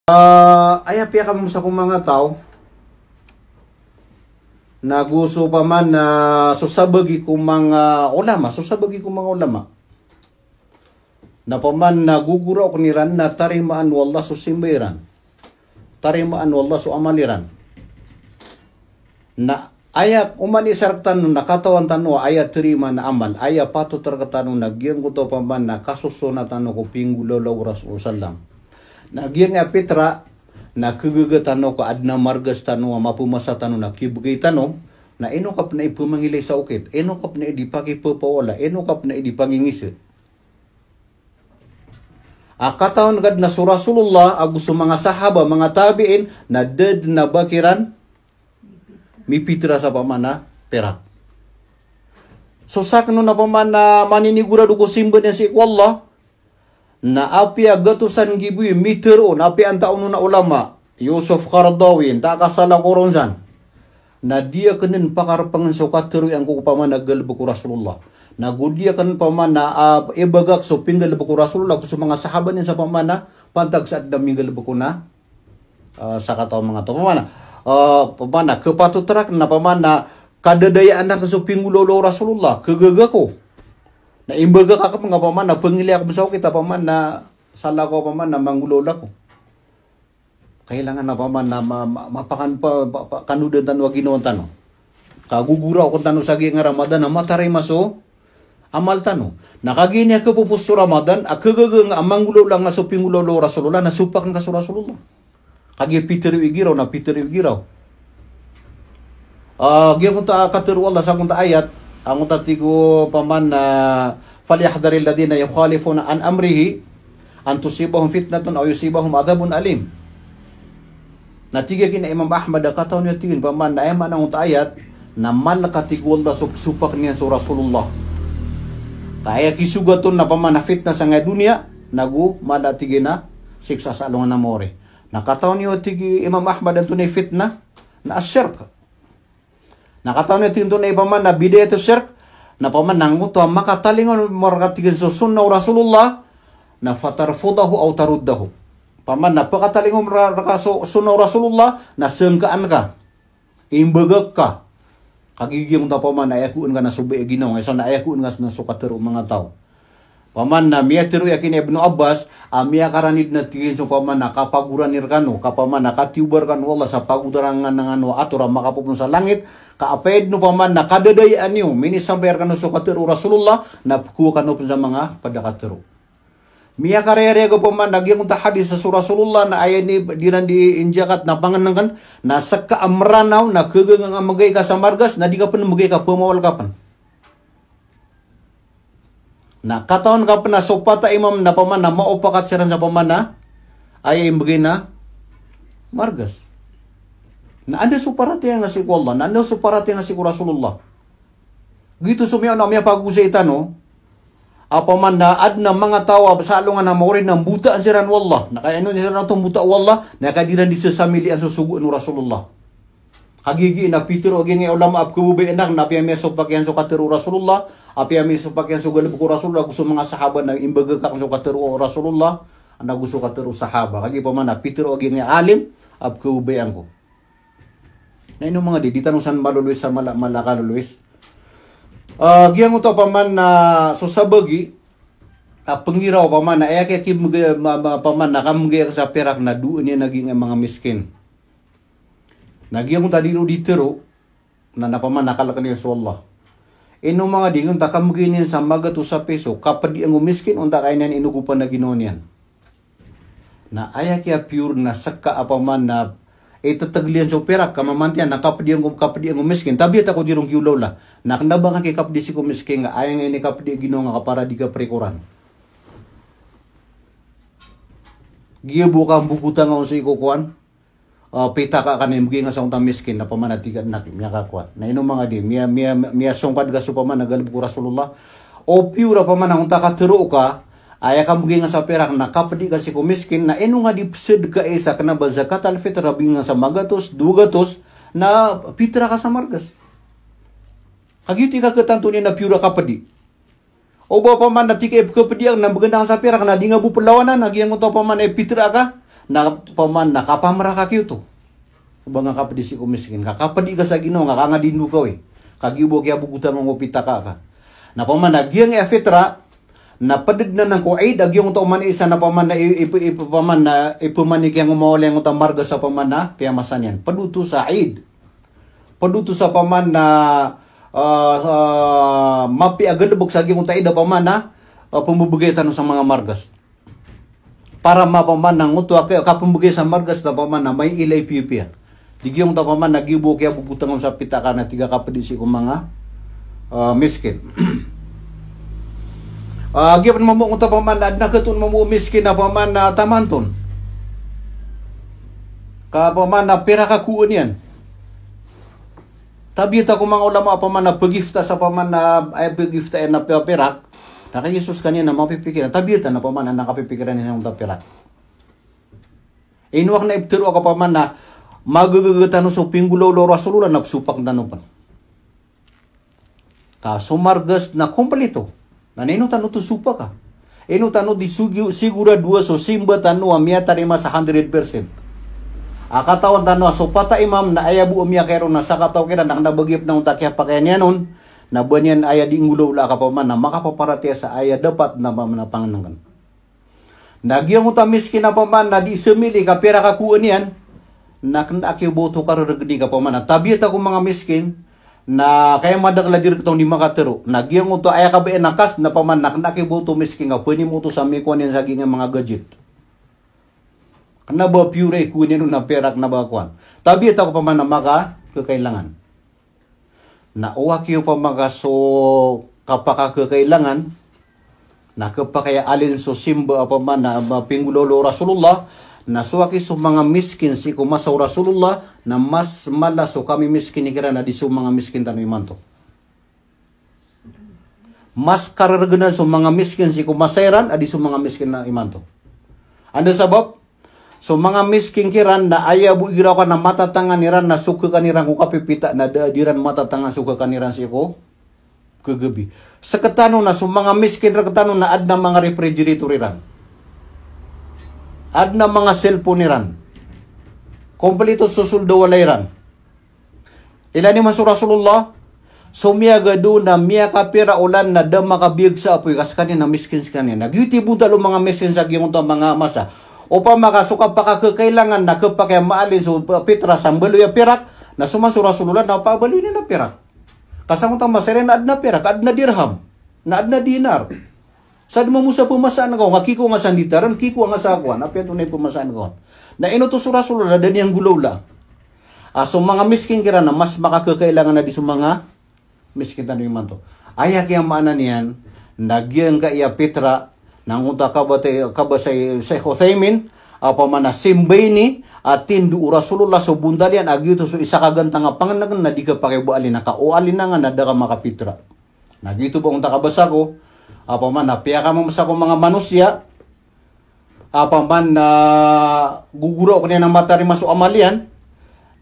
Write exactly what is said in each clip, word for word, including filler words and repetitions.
Ah, aya piyakamamosa ko manga taw, na go so paman na so sabagi ko manga ulama, so sabagi ko manga ulama. Na paman na gogoraok iran na tarimaan o Allah so simba iran. Tarimaan o Allah so amal iran. Na aya oman i isa rktano na katawan tano a aya tarimaan a amal, aya patot rktano na giyangkoto paman na kasosona tano ko pinggolawla o Rasul sallam. Na giyangkai a pitra na kagaga tano ka adn a margas tano a mapamasa tano na kibgay tano, na ino ka pn a ipmangilay sa okit, ino ka pn a ipakipapawala, ino ka pn a ipangingisa. A katawan ka dn a so Rasulullah ago so manga sahaba, manga tabi'in, na da dn a ba kiran mipitra sa paman a pirak. So sakn on a paman a maninigorado ko simba niyan sii ko Allah, na apiya gatosan giboy mitero on, apiya antaa on a ulama, Yusuf Qaradawi, antaa ka salakaw ron san. Na di akn dn pakarpangn so katero iyan ko paman a galbk o Rasulullah. Na go di akn paman a, ah, ibagak so pinggalbk o Rasulullah ko so manga sahaba niyan sa paman a pantag sa adn a minggalbk on a, ah, sakataw a manga taw. Paman a, ah, paman a, kapatotra akn na paman a kadadayaan akn so pinggolawla o Rasulullah, kagaga ko. Na imbagak akn nga paman a pangilay akn sa okit a paman a salakaw a paman a manggolawla ko. Kailangan a paman na ma-, ma-, mapakan pa, pa, pa, kanodan tano a ginawa tano. Ka gogoraok tano sa giyangkai a Ramadan na matarima so amal tano. Na kagiya ini a kapopos so Ramadan, a kagaga nga a manggolawla nga so pinggolawla o Rasulullah, na sopak nga so Rasulullah. Kagiya pitero igira on, na pitero igira on. Ah, giyangkoto a katero o Allah sa angkoto a ayat, angkoto a tig o paman a, "Falyahdharil ladhina yukhalifuna an amrihi an tusibahum fitnatun aw yusibahum adhabun alim." Na tig iyan a Imam Ahmad a katawan iyo tig iyan paman na aya maana angkoto a ayat, na mala ka tig o Allah so sopak niyan so Rasulullah. Ka aya kisogat on na paman a fitna sangkai a doniya, na go mala tig iyan a siksa sa alongan a maori. Na katawan iyo tig i Imam Ahmad a antonaa i fitna, na ashirk. Na katawan iyo tig iyan antonaa i paman a bidayatu shirk, na paman a angkoto a makatalingoma rka tig iyan so sunnah o Rasulullah, na fatarfudahu aw taruddahu. Paman a pakatalingoma rka so sunnah o Rasulullah, na sangkaan ka. Imbagak ka. Kagiya giyangkoto a paman a aya koon ka na so bai a ginawa, isa na aya koon ka na so katero o manga taw. Paman na miyatero iyan a tig iyan a Ibnu Abbas, a miyakarani dn a tig iyan so paman a kapagorani rkano, ka paman a katiyoba rkano o Allah sa pagotaran angkano a ator a makapopoon sa langit, ka apiya dn o paman a kadadayaan iyo, minisampay rkano so katero o Rasulullah, na pkowa kano pn sa manga pd a katero. Miyakarayarayag o paman a giyangkoto a hadis a so Rasulullah na aya ini di iran di injakat na pangnngkn, na ska a Mranaw na kagaga nga a mbgay ka sa margas, na di ka pn mbgay ka pmawal ka pn. Na katawan ka pn a so pat a imam na paman a maopakat siran sa paman a aya imbgay na margas. Na anda so paratiyaya nga sii ko Allah, na anda so paratiyaya nga sii ko Rasulullah. Giyoto so miyaona a miyapagosay tano a paman na adn a manga taw a sa alongan a maori na mbotaan siran o Allah. Na kay ino siran oto mbota o Allah, na kay di iran di sasamilian so sogoan o Rasulullah. Kagiya giya na pitero a giyangkai a ulama a pkhababayaan akn na apiya miyasopak iyan so katero o Rasulullah, apiya miyasopak iyan so galbk o Rasulullah, ago so manga sahaba na imbagak akn so katero o Rasulullah, na ago so katero o sahaba. Kagiya paman a pitero a giyangkai a alim a pkhababayaan ko. Na ino manga di, di tano san maloloy sa mala, mala kaloloy. Ah, giyangkoto a paman na so sabagi a pnggiraw a paman na aya kiyakimg-, ma-, ma-, paman na kamgay akn sa pirak na doon iyan a giyangkai a manga miskin. Na giyangkoto a di ron di tero, na, na paman a kalkn iyan so Allah. Ino manga di, giyangkoto a kamgay niyan sa magatos a piso, kapdian ko miskin, onta ka aya niyan inogopan a ginawa niyan. Na aya kiyapiyor na ska a paman na itatagl iyan so pirak, ka mamantiya na kapdian ko, kapdian ko miskin. Tabiya ta ko di ron kiolawla. Na kna ba nga kikapdi sii ko miskin nga, aya nga inikapdi a ginawa nga ka para di ka prikoran. Giya bo ka mbokota nga on so iko kowan. Ah, pitaka ka na imbgay nga sa onta miskin, na paman a tig a dn aki miyakakowa. Na ino manga di, miya, miya, miyasongkad ka so paman a galbk o Rasulullah. O piyor a paman a onta katero ka, aya kambgay nga sa pirak na kapdi ka sii ko miskin, na ino nga di psd ka isa kna ba zakat al-fitr a bgay nga sa magatos, dowa gatos, na pitra ka sa margas. Kagiya oto i kakatanto niyan na piyor a kapdi. O ba paman na tig ka ipkhapdi akn na mbgay akn sa pirak na di nga bo plawanan, a giyangkoto a paman a ipitra ka, Na pman na kapamra ka kiyoto. Ba nga kapdi sii ko miskin. Ka kapdi ka sa ginawa nga, ka nga di ndo kawi. Ka giyoto bo kiyabogotan o pitaka ka. Na pman na giyangkaya fitra, na pd dn anan ko Eid, a giyangkoto oman isa na pman na i-, i-, i-, pman na ipmani kiyangoma o lengkota margas a pman na piyamasa niyan. Pd oto sa Eid. Pd oto sa pman na, ah, ah, mapiya a galbk sa giyangkoto a Eid a pman na, ah, pmbibgay tano sa manga margas. Para ma pman na ngoto a kay-, kapmbgay sa margas na pman na mailay piyapiya. Di giyangkoto a pman na giyoto bo kiyabogotan sa pitaka na tig a kapdi sii ko manga, ah, miskin. Ah, giya pn mambo ngoto a pman na adn a katoon mambo o miskin a pman na taman ton. Ka pman na pirak a kowaan iyan. Tabiyat ko manga ulama a pman na pgifta sa pman na, ay, pgifta iyan na pirak. Na kay Jesus kaniyan na mapipikir. Tabiyat na pman na kapipikiran iyan sa pirak. Ino akn a iptharo a ka pman na magagaga tano so pinggolawla o Rasulullah na psopak tano pn. Ka so margas na komplito. Na ino tano oto sopaka. Ino tano di sugi-, siguradoa so simba tano a miyatarima sa hundred percent. A katawan tano a so pat a imam na aya bo a miyakairo na sakataw kiran na kna ba giya pn a onta kiyapakay niyan on, na ba niyan aya di nggolawla a ka pman na makapaparatiyaya sa aya dapat na pman na pangnngkn. Na giyangkoto a miskin a pman na di samili ka pirak a kowaan iyan, na kna a kiyoto karargni ka pman na tabiyat ko manga miskin, na kaya madakl a di rktano di makatharo. Na giyangkoto a aya kabaya na kas na pman na kna a kiyoto miskin ka pwede mo oto sa mikowa niyan sa giyangkaya manga gadget. Kna ba piyora i kowaan iyan on na pirak na ba kowan. Tabiyat ko pman na makakakailangan. Na o aki opama ka so kapakakakailangan, na khapakay a alin so simba opama na, ma-, pinggolawla o Rasulullah, na so aki so manga miskin sii ko masa o Rasulullah, na mas mala so kamimiskini kiran a di so manga miskin tano imanto. Mas karargnan so manga miskin sii ko masa iran a di so manga miskin a imanto. Anda sabap? So manga miskin kiran na aya bo igira ko na matatangan iran na so khakan iran ko kapipita na da a di iran matatangan so khakan iran sii ko khagabi. Sktano na so manga miskin rktano na adn a manga refrigerator iran. Adn a manga cellphone iran. Kompleto so sold a walay iran. Ilaya niyo man so Rasulullah, so miyagado na miyakapira olan na da makabiyag sa apoy ka skaniyan na miskin skaniyan. Na giyoto i bontal o manga miskin sa giyangkoto a manga masa. Opama ka so kapakakakailangan na khapakay a maalin so pitra sa mbaloy a pirak, na so man so Rasulullah na pabaloy niyan a pirak. Ka sangkoto a masa iran na adn a pirak, adn a dirham, na adn a dinar. Sa di mamosa pmasaan ka on, ka kiko nga sa nditaran, kiko nga sa kowan, apiya tonay pmasaan ka on. Na ino oto so Rasulullah, da niyan nggolawla a so manga miskin kiran na mas makakakailangan a di so manga miskin tano imanto. Aya kiyamaana niyan, na giyangkaya pitra, na ngoto a kabasa i, kabasa i Sheikh Uthaymin, opama na simba ini a tindo o Rasulullah so bontal iyan a giyoto so isa ka gantang a pangnngkn na di khapakay bo alin a ka o alinangan na da ka makapitra. Na giyoto bo a onta kabasa ko, opama na piyakamamasa ko manga manosiya, opama na gogoraok niyan a matarima so amal iyan,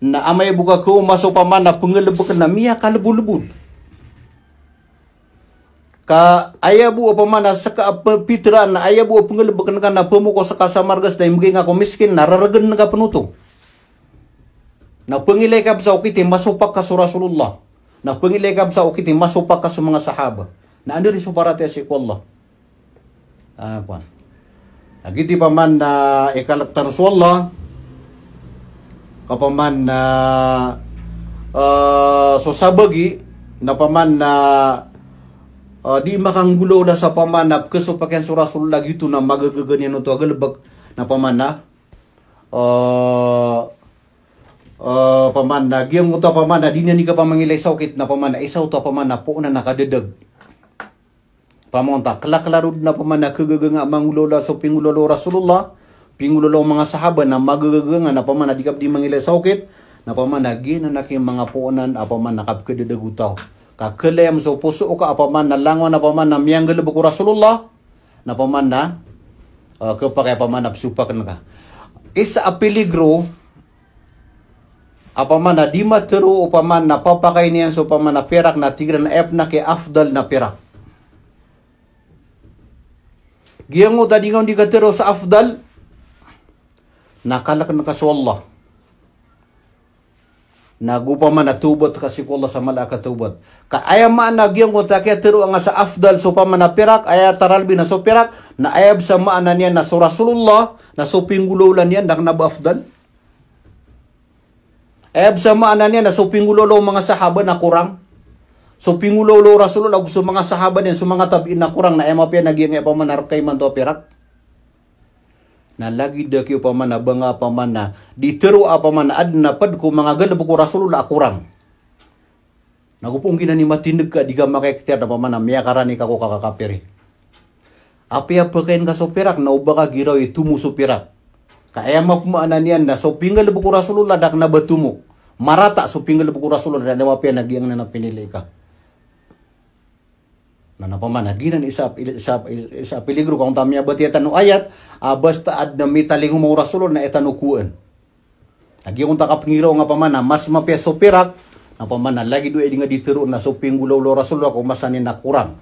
na amay bo ka khaoma so opama na pnggalbkn na miyakalbolbod. Ka aya bo opama na ska a p-, pitra na aya bo a pnggalbkn ka na pmoko ska sa margas na imbgay nga ko miskin na rargn nga pn oto. Na pngilay ka bsa okit i masopak ka so Rasulullah. Na pngilay ka bsa okit i masopak ka so manga sahaba. Na anda rin so paratiyaya sii ko Allah. Ah, kowan. Na giyoto i opama na ikalk tano so Allah. Ka opama na, ah, so sabagi, na opama na, ah, di makanggolawla sa opama na pkhasopak iyan so Rasulullah giyoto na magagaga niyan oto a galbk. Na opama na, ah, ah, opama na, giyangkoto opama na, di niyan di kapamangilay sa okit na opama na, isa oto opama na, poon a kadadag. Opama onta, klaklaro dn a opama na, khagaga nga a manggolawla so pinggolawla o Rasulullah, pinggolawla o manga sahaba, na magagaga nga na opama na, di ka pd mangilay sa okit, na opama na, giyanan a ki manga poonan, opama na, kapkhadadag o taw. Ka khalayam so poso ka, opama na, langon a opama na, miyanggalbk o Rasulullah, na opama na, ah, khapakay opama na psopakn ka. Isa a peligro, opama na di matharo, opama na papakayn iyan so opama na pirak na tig iran a aya pn a ki-afdal na pirak. Giyangkoto a di ngka on di katharo sa afdal, Na kalkn ka so Allah. Na go pman a tawbat ka sii ko Allah sa mala a katawbat. Ka aya maana giyangkoto a kiyatharoa nga sa afdal so pman a pirak, aya taralbi na so pirak, na aya bs a maana niyan na so Rasulullah, na so pinggolawla niyan, da kna ba afdal? Aya bs a maana niyan na so pinggolawla o manga sahaba na korang. So pinggolawla o Rasulullah ago so manga sahaba niyan, so manga tabi'in na korang, na aya mapiya na giyangkaya pman a rk imanto a pirak. Na lagid a ki opama na ba nga pman a di tharoa pman a adn a pd ko manga galbk o Rasulullah a korang. Na go pn giyanan i matindg ka di ka makaikhtiyar na pman a miyakarani ka ko kakakapiri. Apiya pakayn ka so pirak na o ba ka giraw i tomo so pirak. Ka aya mapmaana niyan na so pinggalbk o Rasulullah da kna ba tomo. Marata so pinggalbk o Rasulullah, na aya mapiya na giyangkanan a pinili ka. Na, na pman a giyanan i isa, isa, isa a piligro ka onta miyabatiya tano ayat, a basta adn a mitalingoma o Rasulullah na aya tano kowaan. Na giyangkoto a kapngiraw nga pman a mas mapiya so pirak, na pman a lagid o aya di nga di tharoon na so pinggolawla o Rasulullah ko masa niyan na korang.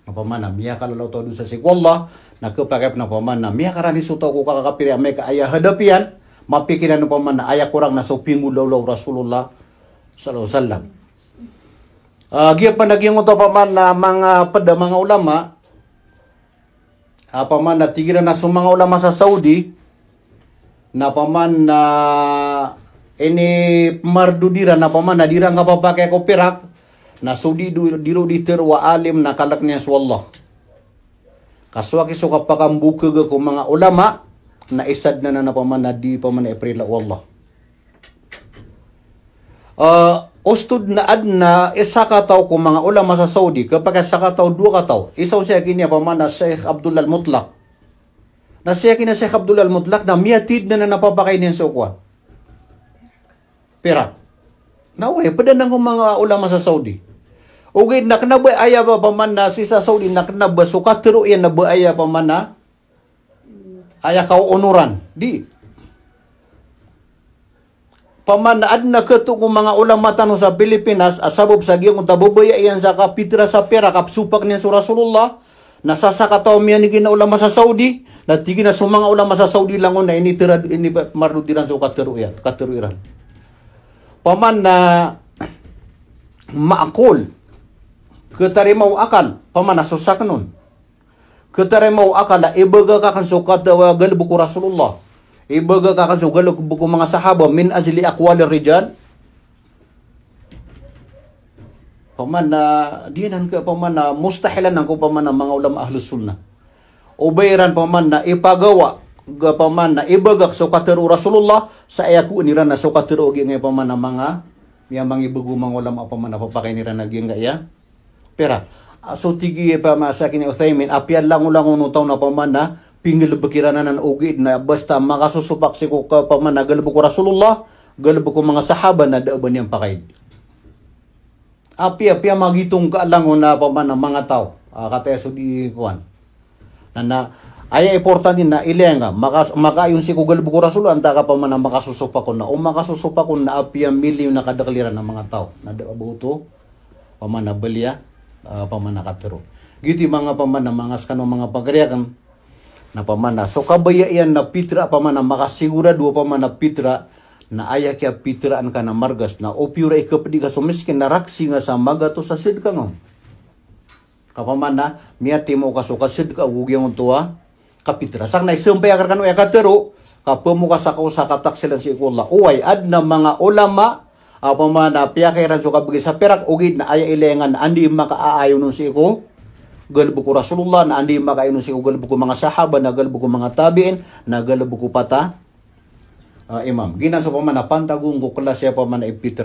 Na pman a miyakalalaw taw a dosa sii ko Allah, na khapakay pn a pman a miyakarani so taw ko kakakapiri amay ka aya hadap iyan, mapikiran o pman a aya korang na so pinggolawla o Rasulullah sallallahu alaihi wasallam. Ah, giya pman a giyangkoto a pman a manga pd a manga ulama, a pman a tig iran a so manga ulama sa Saudi, na pman a inipmardod iran a pman a di iran kapapakay ko pirak, na so di, di, di ron di tharoa a alim na kalk niyan so Allah. Ka so aki so kapakambokg ko manga ulama, na isa dn anan a pman a di pman a iprila o Allah. Ah, ostod na adn a isa kataw ko manga ulama sa Saudi, khapakay sakataw, dowa kataw. Isa on si aki niyan pman a Sheikh Abdullah Al-Mutlaq. Na si aki niyan Sheikh Abdullah Al-Mutlaq na miyatid na na papakay niyan so kowan. Pirak. Na oway, pd anan ko manga ulama sa Saudi. Ogaid na kna ba aya ba pman a sii sa Saudi na kna ba so katharo iyan na ba aya pman a aya kaonoran. Di. Pman a adn a khato ko manga ulama tano sa Pilipinas, a sabap sa giyangkoto a babaya iyan sa kapitra sa pirak a psopak niyan so Rasulullah, na sa sakataw a miyaneg iyan a ulama sa Saudi, na tig iyan a so manga ulama sa Saudi langon na initira, inipmardod iran so katharo iyan, katharo iran. Pman a maakol, khatarima o akal, pman a so sakn on. Khatarima o akal a ibagak akn so kataw a galbk o Rasulullah. Ibagak akn so galbk o manga sahaba min ajli aqwalir rijal. Pman a, di anan ka pman a mustahil anan ko pman a manga ulama Ahlus Sunnah. O ba iran pman a ipagawa, ga pman a ibagak so katharo o Rasulullah, sa aya kowaan iran na so katharo o giyangkaya pman a manga, miyamangibag o manga ulama pman a papakayn iran a giyangkaya pirak. Ah, so tig i pman a si aki niyan Uthaymin, apiya langolangon o taw na pman a pinggalbk iran anan ogaid na basta makasosopak sii ko ka pman a galbk o Rasulullah, galbk o manga sahaba na da a ba niyan pakayn. Apiya, apiya magitong ka langon a pman a manga taw. Ah, kataya so di kowan. Na, na, aya importante na ilaya nga, maka, makaayon sii ko galbk o Rasul, antaa ka pman a makasosopak on na, o makasosopak on na apiya miliyon a kadakl iran a manga taw. Na da a ba oto, pman a baliya, ah, pman a katharo. Giyoto i manga pman a manga skano manga pagari akn, na pman a so kabaya iyan na pitra, pman a makasigurado a pman a pitra, na aya kiyapitraan ka na margas, na opiyo ra ikapdi ka so miskin, na raksi nga sa magatos a sadka nga on. Ka pman a miyatimo ka so kasadka ago giyangkoto a kapitra. Sakn na isampay akn rkano aya katharo, ka pmoka sa kaosa kataksilan sii ko Allah. Oway, adn a manga ulama a pman a piyakay iran so kabgay sa pirak, ogaid na aya ilaya nga na anda i makaaayon on sii ko galbk o Rasulullah, na anda i makaayon on sii ko galbk o manga sahaba, na galbk o manga tabi'in, na galbk o pat a, ah, imam. Giyanan so pman a pantag on ko klas iyan pman a ipitra.